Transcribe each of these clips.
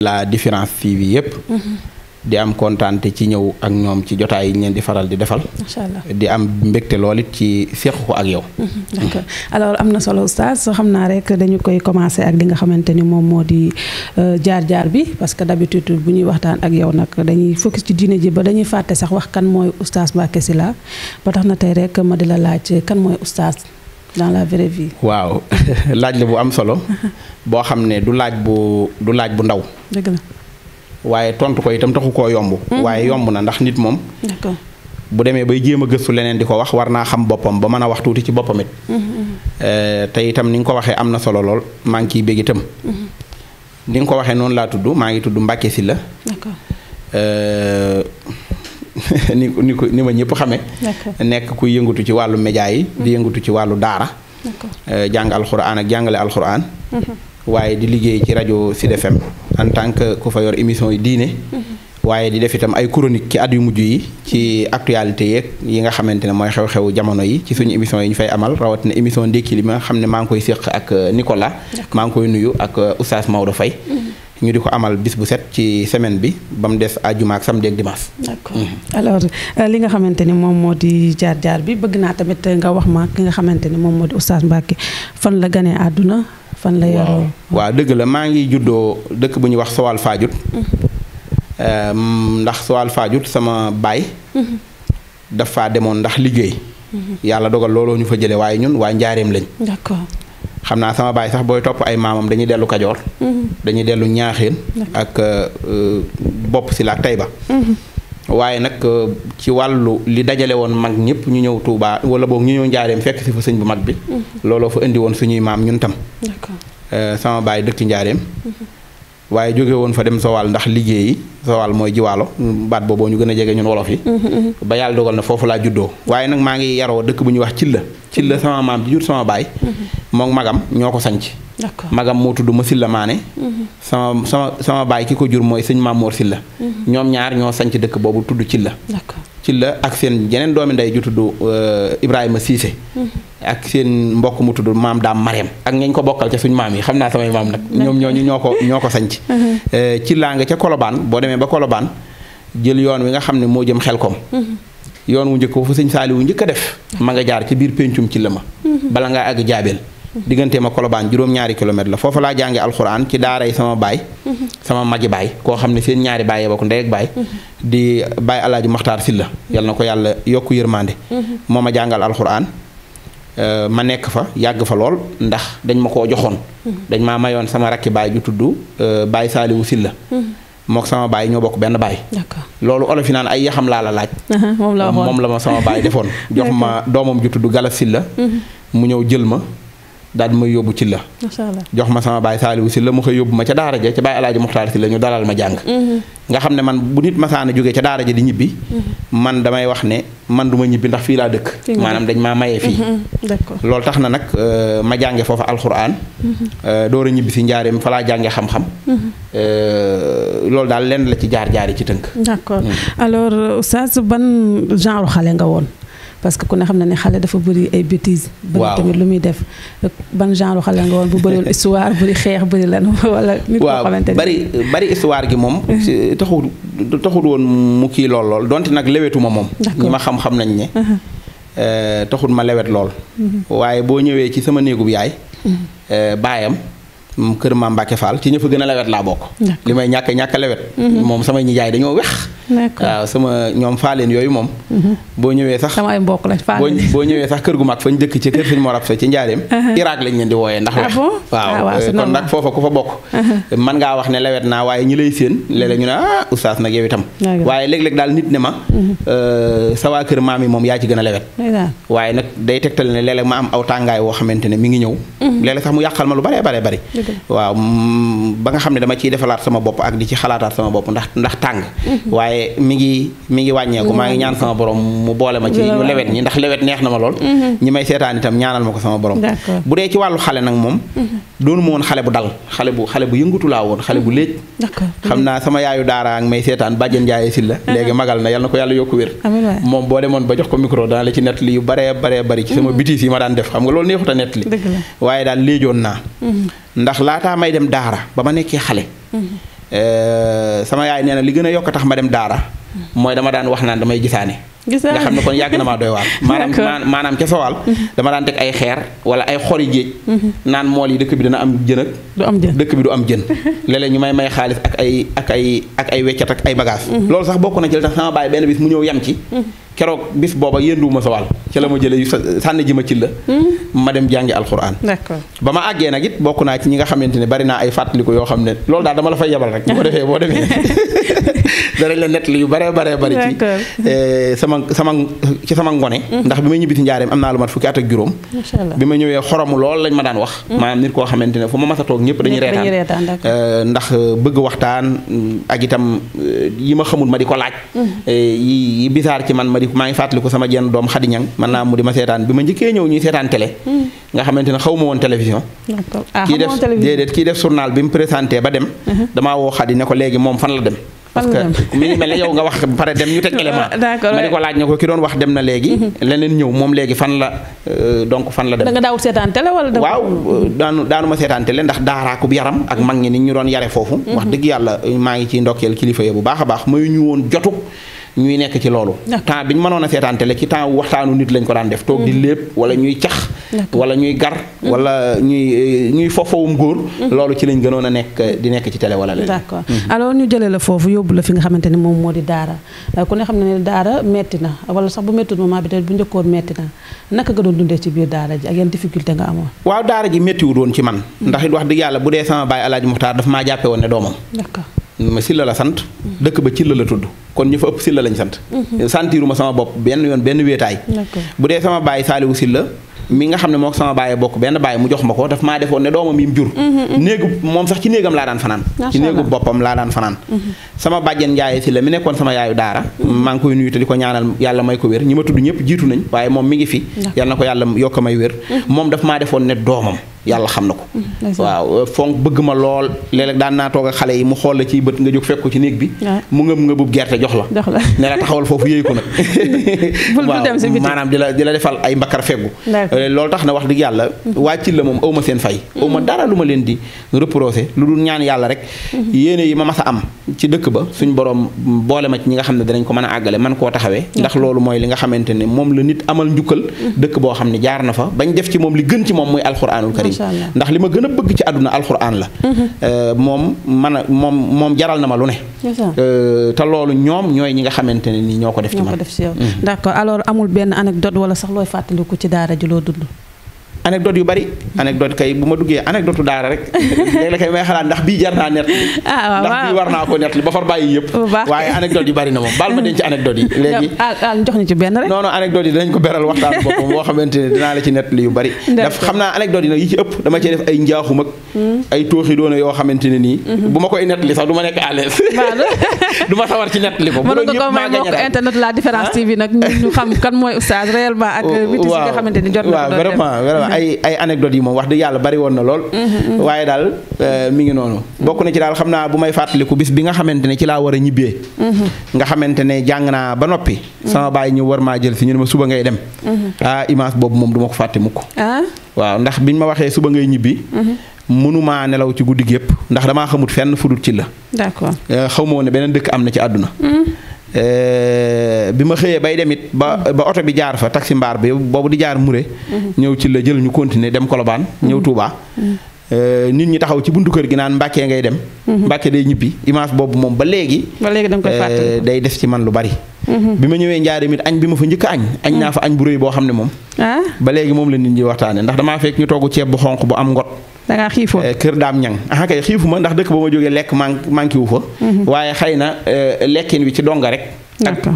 la différence TV yëpp. di am kontaante ci ñëw ak ñoom ci jotaay yi ñu leen di faral di defal. macha allah di am mbégte lool it ci seq ko ak yow. d'accord alors am na solo oustaz xam naa rek dañu koy commencer ak li nga xamante ni moom moo di jaar-jaar bi parce que d'habitude bu ñuy waxtaan ak yow nag dañuy focus ci diine ji ba dañuy fàtte sax wax kan mooy oustaz Mbacké Sylla ba tax na tey rek ma di la laaj kan mooy oustaz dans la vraie vie. waaw laaj la bu am solo. boo xam ne du laaj bu ndaw. dëgg la. waaye tontu ko itam taxu koo yomb. waaye yomb na ndax nit moom. d'accord bu demee bay jéem a gëstu leneen di ko wax war naa xam boppam ba mën a wax tuuti ci boppam it. te itam ni nga ko waxee am na solo lool maa ngi ciy bég itam. ni nga ko waxee noonu laa tudd maa ngi tudd Mbacké Sylla. d'accord. ni ma ñëpp xamee. nekk kuy yëngatu ci wàllu média yi. di yëngatu ci wàllu daara. jàng alxuraan ak jàngale alxuraan. waaye di liggéey ci rajo Sud FM en tant que ku fa yor émission yi diine. waaye di def itam ay chronique ci at yu mujj yi ci actualité yeeg yi nga xamante ne mooy xew-xewu jamono yi ci suñu émission yi ñu fay amal rawatina émission ndékki li ma xam ne maa ngi koy séq ak Nicolas. maa ngi koy nuyu ak oustaz Maodo Faye ñu di ko amal bis bu set ci semaine bi ba mu des àjjuma ak samedi ak dimanche. d'accord alors li nga xamante ni moom moo di jaar-jaar bi bëgg naa tamit nga wax ma ki nga xamante ni moom moo di oustaz Mbacké fan la ganee àdduna fan la yaroo. waaw dëgg la maa ngi juddoo dëkk bu ñuy wax Sowal Fadiouth. ndax Sowal Fadiouth sama baay. dafa demoon ndax liggéey. yàlla dogal looloo ñu fa jëlee waaye ñun waa njaareem lañ. d'accord. xam naa sama baay sax booy topp ay maamam dañuy dellu Kajoor. dañuy dellu Ñaaxeen. ak Bopp Sylla ak Taïba. waaye nag ci wàllu li dajale woon mag ñëpp ñu ñëw Touba wala boog ñu ñëw njaareem fekk si fa sëñ bu mag bi. looloo fa indi woon suñuy maam ñun tam. d'accord. sama baay dëkk njaareem. waaye jóge woon fa dem Sowal ndax liggéeyi Sowal mooy jiwaalo baat booboo ñu gën a jege ñun wolof yi. ba yàlla dogal na foofu laa juddoo waaye nag maa ngi yaroo dëkk bu ñuy wax Cilla sama maam ji jur sama baay. moom magam ñoo ko sanc. d'accord magam moo tudd ma Sylla Maane. sama baay ki ko jur mooy sëñ Mamour Sylla. ñoom ñaar ñoo sanc dëkk boobu tudd Cilla. d'accord Cilla ak seen jeneen doomi ndey ju tudd Ibrahima Cissé. ak seen mbokk mu tudd maam Daam Mariam ak ñañ ko bokkal ca suñ maam yi xam naa samay maam nag. ñoom ñooñu ñoo ko sanc. Cilla nga ca Colobane boo demee ba Colobane jël yoon wi nga xam ne moo jëm Xelkom. yoon wu njëkk fu sëñ Saaliwu njëkk a def. ma nga jaar ci biir pencum Cilla ma. bala ngaa àgg jaabeel. diggante ma Colobane juróom-ñaari kilomètre la foofu laa jànge alxuraan ci daaray sama baay. sama magi baay koo xam ne seen ñaari baay ya bokk ndey ak baay. di baay Alaaji Maxtaar Sylla yal na ko yàlla yokku yërmande. moo ma jàngal alxuraan. ma nekk fa yàgg fa lool ndax dañ ma koo joxoon. dañ maa mayoon sama rakki baay ju tudd baay Saaliwu Sylla. mook sama baay ñoo bokk benn baay. d'accord loolu olof yi naan ay yaxam laa la laaj. moom la ma sama baay defoon jox ma doomam ju tudd Gala Sylla. mu ñëw jël ma daal di may yóbbu Cilla. macha allah jox ma sama baay Saaliwu Sylla mu koy yóbbu ma ca daara ja ca baay Alaaji Muxtaar Sylla ñu dalal ma jàng. nga xam ne man bu nit masaana jógee ca daara ja di ñibbi. man damay wax ne man du ma ñibbi ndax fii laa dëkk. maanaam dañ maa mayee fii. d'accord loolu tax na nag ma jànge foofu alxuraan. door a ñibbi si njaareem fa laa jànge xam-xam. loolu daal lenn la ci jaar-jaar yi ci tënk. d'accord alors oustaz ban genre xale nga woon. parce que ku ne xam na ne xale dafa bëri ay bêtises. waaw bëri tamit lu muy def ban genre xale nga woon bu bëriwul histoire bëri xeex bëri lan wala. nit koo xamante ne bari histoire gi moom. taxul woon mu kii lool donte nag lewetu ma moom. ñi ma xam-xam nañ ne. taxul ma lewet lool. waaye boo ñëwee ci sama néegub yaay. baayam. kër Maam Mbacké Fall ci ña fa gën a lewet laa bokk. li may ñàkk lewet. moom samay ñijaay dañoo wex. waaw sama ñoom faaleen yooyu moom. boo ñëwee sax samay mbokk lañ faaleen boo ñëwee sax kër gu mag fañ dëkk ci kër Sëñ Mor Absa ci njaareem. Irak lañ leen di wooyee ndax wex. waaw kon nag foofa ku fa bokk. man ngaa wax ne lewet naa waaye ñi lay séen léeg-léeg ñu ne oustaz nag yow itam. waaye léeg-léeg daal nit ne ma. sa waa kër maam yi moom yaa ci gën a lewet. waaye nag day tegtal ne léeg-léeg ma am aw tàngaay woo xamante ne mi ngi ñëw. léeg-léeg sax mu yàqal ma lu bare bari. waaw ba nga xam ne dama ciy defalaat sama bopp ak di ci xalaataat sama bopp ndax tàng. waaye mi ngi wàññeeku maa ngi ñaan sama borom mu boole ma ci ñu lewet ñi ndax lewet neex na ma lool. ñi may seetaan itam ñaanal ma ko sama borom. bu dee ci wàllu xale nag moom. doonu ma woon xale bu dal xale bu yëngutu laa woon xale bu léej. xam naa sama yaayu daara ak may seetaan bàjjen Ndiaye Sylla léegi magal na yal na ko yàlla yokku wér. moom boo demoon ba jox ko micro dana la ci nettali yu baree bari ci sama bêtises yi ma daan def xam nga loolu neexut a nettali waaye daal léejoon naa ndax laataa may dem daara ba ma nekkee xale sama yaay nee na li gën a yokk tax ma dem daara mooy dama daan wax naan damay gisaane nga xam ne kon yàgg na maa doy waar maanaam ca Sowal dama daan teg ay xeer wala ay xori géej naan mool yi dëkk bi dana am jën ak dëkk bi du am jën léeg-léeg ñu may xaalis ak ay weccat ak ay bagage loolu sax bokk na ci li tax sama baay benn bis mu ñëw yam ci keroog bis booba yënduwuma Sowal ci la ma jëlee sànni ji ma ci la ma dem jàngi alxuraan ba ma àggee nag it bokk naa ci ñi nga xamante ne bari naa ay fàttaliku yoo xam ne loolu daal dama la fay yebal rek boo demee danañ la nettali yu bare bari ci sama ngone ndax bi may ñibbi si njaareem am naa lu mat fukki at ak juróom bi ma ñëwee xoromu lool lañ ma daan wax maanaam nit koo xamante ne fu ma mas a toog ñëpp dañuy reetaan ndax bëgg waxtaan ak itam yi ma xamul ma di ko laaj yi bisaar ci man maa ngi fàttaliku sama jenn doom Xadi Ñang man naa mu di ma seetaan bi ma njëkkee ñëw ñuy seetaan télé nga xamante ne xaw ma woon télévision kii def journal bi mu présenté ba dem damaa woo Xadi ne ko léegi moom fan la dem parce que mi ngi mel ne yow nga wax ba pare dem ñu teg élément ma di ko laaj ne ko ki doon wax dem na léegi leneen ñëw moom léegi fan la donc fan la dem. da nga daawut seetaan télé wala. waaw daanu ma seetaan télé ndax daaraakub yaram ak mag ñi ni ñu doon yare foofu. wax dëgg yàlla maa ngi ciy ndokkeel kilifa yi bu baax a baax mayu ñu woon jotu ñuy nekk ci loolu temps bi ñu mënoon a seetaan télé ci temps waxtaanu nit lañ ko daan def toog di lépp wala ñuy cax wala ñuy gar wala ñuy fofowum góor loolu ci lañ gënoon a nekk di nekk ci télé wala leen d'accord alors ñu jëlee la foofu yóbbu la fi nga xamante ni moom moo di daara ku ne xam ne daara metti na wala sax bu méttul moment bi te bu njëkkoon metti na naka nga doon dundee ci biir daara ji ak yan difficulté nga amoon. waaw daara ji méttiwul woon ci man ndax it wax dëgg yàlla bu dee sama baay Alaaji Muxtaar daf maa jàppe woon ne doomam d'accord ma Silla la sant dëkk ba Cilla la tudd kon ñu fa ëpp Silla lañ sant santiruma sama bopp benn yoon benn wéetaay bu dee sama baay Saaliwu Silla mi nga xam ne moo sama baay bokk benn baay mu jox ma ko daf maa defoon ne doomam yi mu jur néegu moom sax ci néegam laa daan fanaan ci néegu boppam laa daan fanaan sama bàjjen Njaaye Silla mi nekkoon sama yaayu daara maa ngi koy nuyu te di ko ñaanal yàlla may ko wér ñi ma tudd ñëpp jiitu nañ waaye moom mi ngi fi yàlla na ko yàlla yokk may wér moom daf maa defoon ne doomam yàlla xam na ko waaw fonk bëgg ma lool léeg-léeg daan naa toog ak xale yi mu xool la ciy bët nga jóg fekk ko ci néeg bi mu ngëb bub gerte jox la ne la taxawal foofu yéey ko nag waaw maanaam di la defal ay mbakkar feggu loolu tax na wax dëgg yàlla wàcci la moom awma seen fay awma dara lu ma leen di reproché lu dul ñaan yàlla rek yéene yi ma mas a am ci dëkk ba suñ borom boole ma ci ñi nga xam ne danañ ko mën a àggale man koo taxawee ndax loolu mooy li nga xamante ne moom la nit amal njukkal dëkk boo xam ne jaar na fa bañ def ci moom li gën ci moom muy alxuraanul karim ndax li ma gën a bëgg ci àdduna alxuraan la moom jaral na ma lu ne te loolu ñoom ñooy ñi nga xamante ne nii ñoo ko def ci man d'accord alors amul benn anecdote wala sax looy fàttaliku ci daara ji loo dund anecdote yu bari anecdote kay bu ma duggee anecdote daara rek léeg-léeg kay may xalaat ndax bii jar naa nett ndax bii war naa ko nett li ba far bàyyi yëpp waaye anecdote yu bari na moom baal ma denc anecdote yi léegi jox ñu ci benn rek non anecdote yi dinañ ko beral waxtaan boppam boo xamante ne dinaa la ci nett li yu bari daf xam naa anecdote yi nag yi ci ëpp dama cee def ay njaaxum ak ay tooxi doona yoo xamante ne nii bu ma koy nett li sax du ma nekk à l'aise du ma sawar ci nett li ko mën nga ko may mbokk internet la différence TV nag ñu xam kan mooy oustaz réellement ak bitis yi nga xamante ni jot na vraiment ay anecdotes yi moom wax dëgg yàlla bari woon na lool waaye daal mi ngi noonu bokk na ci daal xam naa bu may fàttaliku bis bi nga xamante ne ci laa war a ñibbee nga xamante ne jàng naa ba noppi sama baay ñu war maa jël si ñu ne ma suba ngay dem image boobu moom du ma ko fàtte mukk waaw ndax biñ ma waxee suba ngay ñibbi mënumaa nelaw ci guddi gi yëpp ndax damaa xamut fenn fudut ci la d'accord xaw ma woon ne beneen dëkk am na ci àdduna bi ma xëyee bay dem it ba oto bi jaar fa taxi mbaar bi boobu di jaar Muré ñëw ci la jël ñu continuer dem Colobane ñëw Touba nit ñi taxaw ci buntu kër gi naan Mbàkke ngay dem Mbàkke day ñibbi image boobu moom ba léegi danga koy fàttali day def ci man lu bari bi ma ñëwee Njaaréem it añ bi ma fa njëkk añ naa fa añ bu rëy boo xam ne moom ba léegi moom la nit ñi waxtaane ndax damaa fekk ñu togg ceeb bu xonq bu am ngot dangaa xiifoon kër daam ñang kay xiifu ma ndax dëkk ba ma jógee lekk manqué wu fa waaye xëy na lekkin wi ci donga rek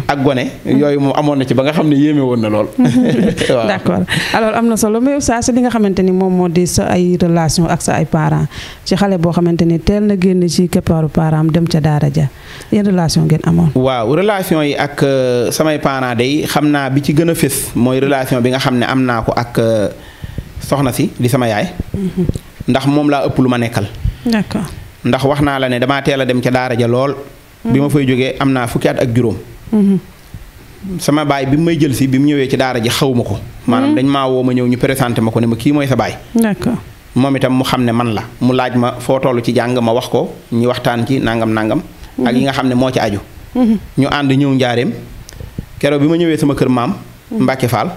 ak gone yooyu moom amoon na ci ba nga xam ne yéeme woon na lool waaw d'accord alors am na solo mais saa si li nga xamante ni moom moo di sa ay relation ak sa ay parents ci xale boo xamante ni teel na génn ci keppaaru parents am dem ca daara ja yan relation ngeen amoon waaw relation yi ak samay parents day xam naa bi ci gën a fés mooy relation bi nga xam ne am naa ko ak soxna si di sama yaay ndax moom laa ëpp lu ma nekkal d'accord ndax wax naa la ne damaa teel a dem ca daara ja lool bi ma fay jógee am naa fukki at ak juróom sama baay bi mu may jël si bi mu ñëwee ci daara ji xaw ma ko maanaam dañ maa woo ma ñëw ñu présenté ma ko ne ma kii mooy sa baay d'accord moom itam mu xam ne man la mu laaj ma foo toll ci jàng ma wax ko ñu waxtaan ci nangam nangam. ak yi nga xam ne moo ci aju. ñu ànd ñëw njaareem keroog bi ma ñëwee sama kër maam. Mbacke Fall.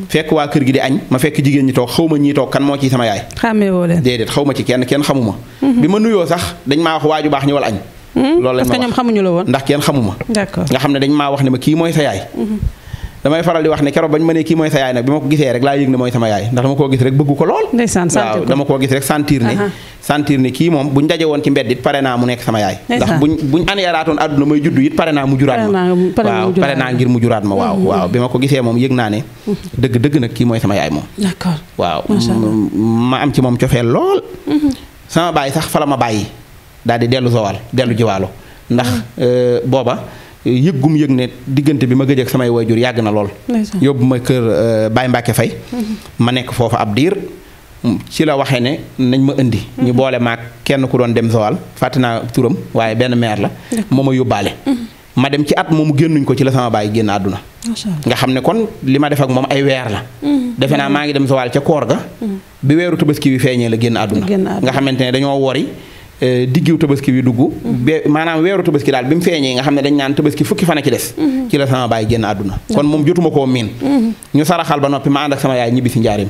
fekk waa kër gi di añ ma fekk jigéen ñi toog xaw ma ñii toog kan moo ci sama yaay. xàmmee woo leen déedéet xaw ma ci kenn xamuma. bi ma nuyoo sax dañ maa wax waaju baax ñëwal añ. loolu lañ ma wax parce que ñoom xamuñu la woon. ndax kenn xamuma. d'accord nga xam ne dañ maa wax ne ma kii mooy sa yaay. damay faral di wax ne keroog bañ ma ne kii mooy sa yaay nag bi ma ko gisee rek laa yëg ne mooy sama yaay ndax dama koo gis rek bëgg ko lool. ndeysaan waaw dama koo gis rek sentir ne kii moom buñ daje woon ci mbedd it pare naa mu nekk sama yaay. ndax buñ aneeraatoon àdduna may juddu it pare naa mu juraat ma. waaw pare naa ngir mu juraat ma waaw bi ma ko gisee moom yëg naa ne. dëgg nag kii mooy sama yaay moom. d'accord waaw ma am ci moom cofeel lool. sama baay sax fa la ma bàyyi daal di dellu jiwaalo ndax booba yëggum yëg ne diggante bi ma gëj ak samay waajur yàgg na lool. yóbbu ma kër Baye Mbacke Faye ma nekk foofu ab diir ci la waxee ne nañ ma indi. ñu boole maag kenn ku doon dem Joal fàtte naa turam waaye benn maire la. moo ma yóbbaale. ma dem ci at moomu génnuñ ko ci la sama baay génn àdduna. nga xam ne kon li ma def ak moom ay weer la. defe naa maa ngi dem Joal ca koor ga. bi weeru tabaski bi feeñee la génn àdduna. nga xamante ne dañoo wori. diggiw tabaski bi dugg maanaam weeru tabaski daal bi mu feeñee nga xam ne dañ naan tabaski fukki fan a ci des ci la sama baay génn àdduna kon moom jotuma koo miin ñu saraxal ba noppi ma ànd ak sama yaay ñibbi si njaarim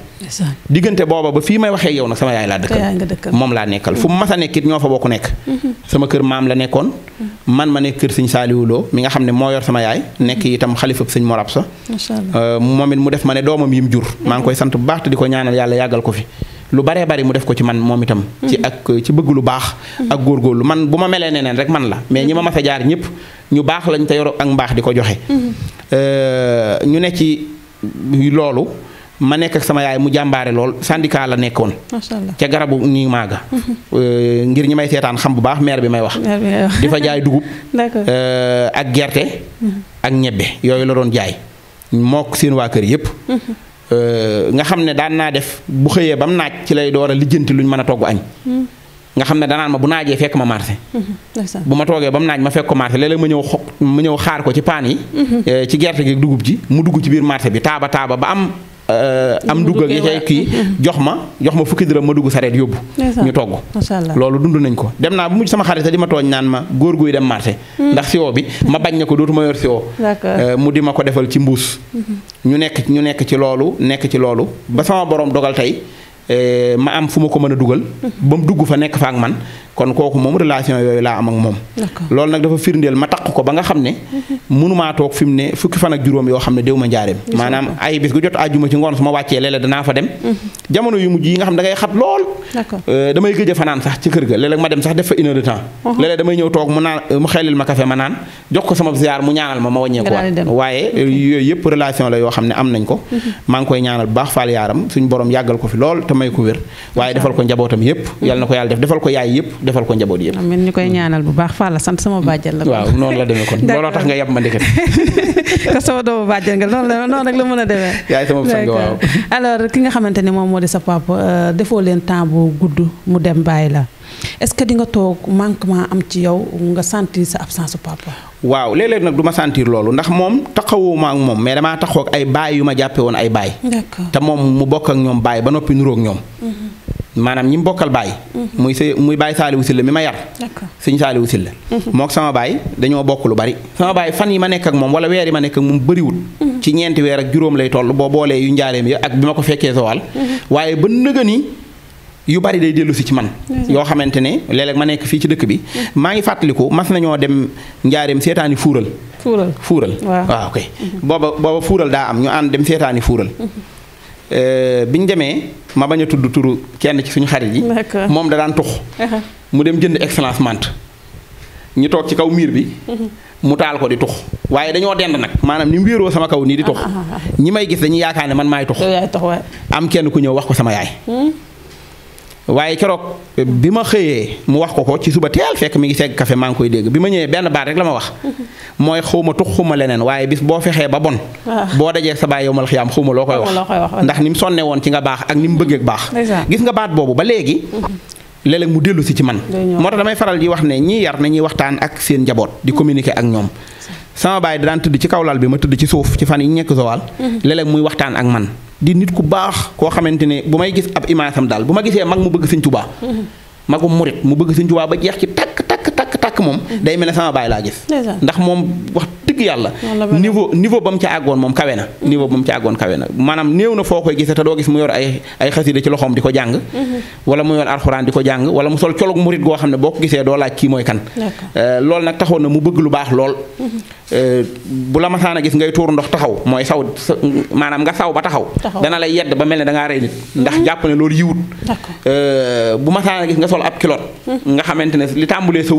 diggante booba ba fii may waxee yow nag sama yaay laa dëkkal moom laa nekkal fu mu mas a nekkit ñoo fa bokk nekk sama kër maam la nekkoon man ma nekk kër sëñ Saaliwu Lo mi nga xam ne moo yor sama yaay nekk itam xalifab sëñ Mor Absa moom it mu def ma ne doomam yi mu jur maa ngi koy sant bu baax te di ko ñaanal yàlla yàggal ko fi lu baree bari mu def ko ci man moom itam ci bëgg lu baax ak góorgóorlu man bu ma melee neneen rek man la mais ñi ma mas a jaar ñëpp ñu baax lañ te yor ak mbaax di ko joxe ñu ne ci loolu ma nekk ak sama yaay mu jàmbaare lool syndicat la nekkoon ca garabu nii maaga ngir ñi may seetaan xam bu baax maire bi may wax di fa jaay dugub ak gerte ak ñebbe yooyu la doon jaay mook seen waa kër yëpp nga xam ne daan naa def bu xëyee ba mu naaj ci lay door a lijjanti luñ mën a togg añ nga xam ne danaan ma bu naajee fekk ma marché bu ma toogee ba mu naaj ma fekk ko marché léeg-léeg ma ñëw xaar ko ci paan yi ci gerte gi dugub ji mu dugg ci biir marché bi taaba ba am dugg ak yi cay kii jox ma fukki dërëm ma dugg sareet yóbbu ñu togg loolu dund nañ ko dem naa bu mujj sama xarit di ma tooñ naan ma góor guy dem marché ndax siwo bi ma bañ na ko dootuma yor siwo mu di ma ko defal ci mbuus ñu nekk ci loolu ba sama borom dogal tey ma am fu ma ko mën a dugal ba mu dugg fa nekk fa ak man kon kooku moom relation yooyu laa am ak moom loolu nag dafa firndeel ma taq ko ba nga xam ne mënumaa toog fi mu ne fukki fan ak juróom yoo xam ne déw ma njaareem maanaam ay bis gu jot àjjuma ci ngoon su ma wàccee léeg-léeg danaa fa dem jamono yu mujj yi nga xam ne da ngay xat lool damay gëj a fanaan sax ci kër ga léeg-léeg ma dem sax def fa 1 heure de temps léeg-léeg damay ñëw toog mu xelil ma café ma naan jox ko sama ziar mu ñaanal ma wàññeeku waat waaye yooyu yëpp relation la yoo xam ne am nañ ko maa ngi koy ñaanal bu baax faal yaaram suñu borom yàggal ko fi lool te may ko wér waaye defal ko njabootam yëpp yàlla na ko yàlla defal ko yaay yëpp defal ko njaboot yëpp amiin ñu koy ñaanal bu baax Fall sant sama bàjjen la waaw noonu la demee kon looloo tax nga yab ma ndeket ko sama doomu bàjjen nga noonu rek la mën a demee yaay sama sang waaw alors ki nga xamante ne moom moo di sa papa defoo leen temps bu gudd mu dem bàyyi la est-ce que di nga toog manquement am ci yow nga sentir sa absence su papa waaw léeg-léeg nag du ma sentir loolu ndax moom taxawuma ak moom mais damaa taxaw ak ay baay yu ma jàppe woon ay baay te moom mu bokk ak ñoom baay ba noppi nuróog ñoom maanaam ñi mu bokkal baay muy baay Saaliwu Silla mi ma yar sëñ Saaliwu Silla mook sama baay dañoo bokk lu bari sama baay fan yi ma nekk ak moom wala weer yi ma nekk ak moom bëriwul ci ñeenti weer ak juróom lay toll boo boolee yu njaareem ya ak bi ma ko fekkee Joal waaye ba nëga ni yu bari day dellu si ci man yoo xamante ne léeg-léeg ma nekk fii ci dëkk bi maa ngi fàttaliku mas nañoo dem njaareem seetaani fuural waaw ok booba fuural daa am ñu ànd dem seetaani fuural biñ demee ma bañ a tudd turu kenn ci suñu xarit yi moom da daan tux mu dem jënd excellence menthe ñu toog ci kaw miir bi mu taal ko di tux waaye dañoo dend nag maanaam ni mu wéeroo sama kaw nii di tux ñi may gis dañuy yaakaar ne man maay tux am kenn ku ñëw wax ko sama yaay waaye keroog bi ma xëyee mu wax ko ci suba teel fekk mi ngi segg café maa ngi koy dégg bi ma ñëwee benn baat rek la ma wax mooy xawma tux xuma leneen waaye bis boo fexee ba bon boo dajee sa baay yow mal xiyaam xawma loo koy wax ndax ni mu sonne woon ci nga baax ak ni mu bëggee baax gis nga baat boobu ba léegi léeg-léeg mu dellu si ci man moo tax damay faral di wax ne ñii yar nañuy waxtaan ak seen njaboot di communiquer ak ñoom sama baay daan tëdd ci kaw lal bi ma tëdd ci suuf ci fan yi nekk Joal léeg-léeg muy waxtaan ak man di nit ku baax koo xamante ne bu may gis ab image am daal bu ma gisee mag mu bëgg Sëñ Tuubaa magum murit mu bëgg Sëñ Tuubaa ba jeex ci takk moom day mel ne sama baay laa gis ndax moom wax dëgg yàlla niveau ba mu ca àggoon moom kawe na niveau ba mu ca àggoon kawe na maanaam néew na foo koy gisee te doo gis mu yor ay xasida ci loxoom di ko jàng wala mu yor alxuraan di ko jàng wala mu sol colog murit goo xam ne boo ko gisee doo laaj kii mooy kan loolu nag taxoon na mu bëgg lu baax lool bu la masaan a gis ngay tuur ndox taxaw mooy saw maanaam nga saw ba taxaw dana lay yedd ba mel ne da ngaa rey nit ndax jàpp ne loolu yiwut bu masaan a gis nga sol ab kilot nga xamante ne li tàmbulee sa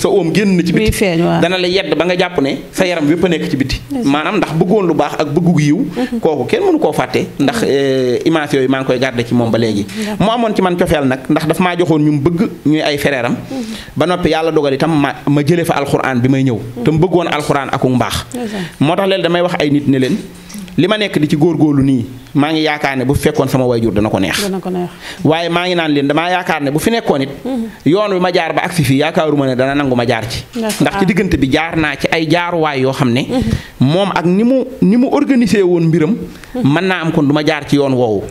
óom génn ci biti dana lay yedd ba nga jàpp ne sa yaram wépp a nekk ci biti maanaam ndax bëggoon lu baax ak bëggu yiw kooku kenn mënu koo fàtte ndax image yooyu maa ngi koy garder ci moom ba léegi mu amoon ci man cofeel nag ndax daf maa joxoon ñu bëgg ñuy ay frère am ba noppi yàlla dogal itam ma jëlee fa alxuraan bi may ñëw te mu bëggoon alxuraan ak mbaax moo tax léegi damay wax ay nit ne leen li ma nekk di ci góorgóorlu nii maa ngi yaakaar ne bu fekkoon sama wayjur dana ko neex waaye maa ngi naan leen damaa yaakaar ne bu fi nekkoon it yoon wi ma jaar ba agsi fii yaakaaruma ne dana nangu ma jaar ci ndax ci diggante bi jaar naa ci ay jaaruwaay yoo xam ne moom ak ni mu organisé woon mbiram mën naa am kon du ma jaar ci yoon woowu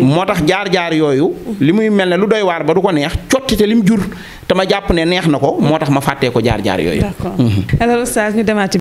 moo tax jaar yooyu li muy mel ne lu doy waar ba du ko neex cotti te li mu jur te ma jàpp ne neex na ko moo tax ma fàttee ko jaar yooyu. Alors Oustaz ñu demaat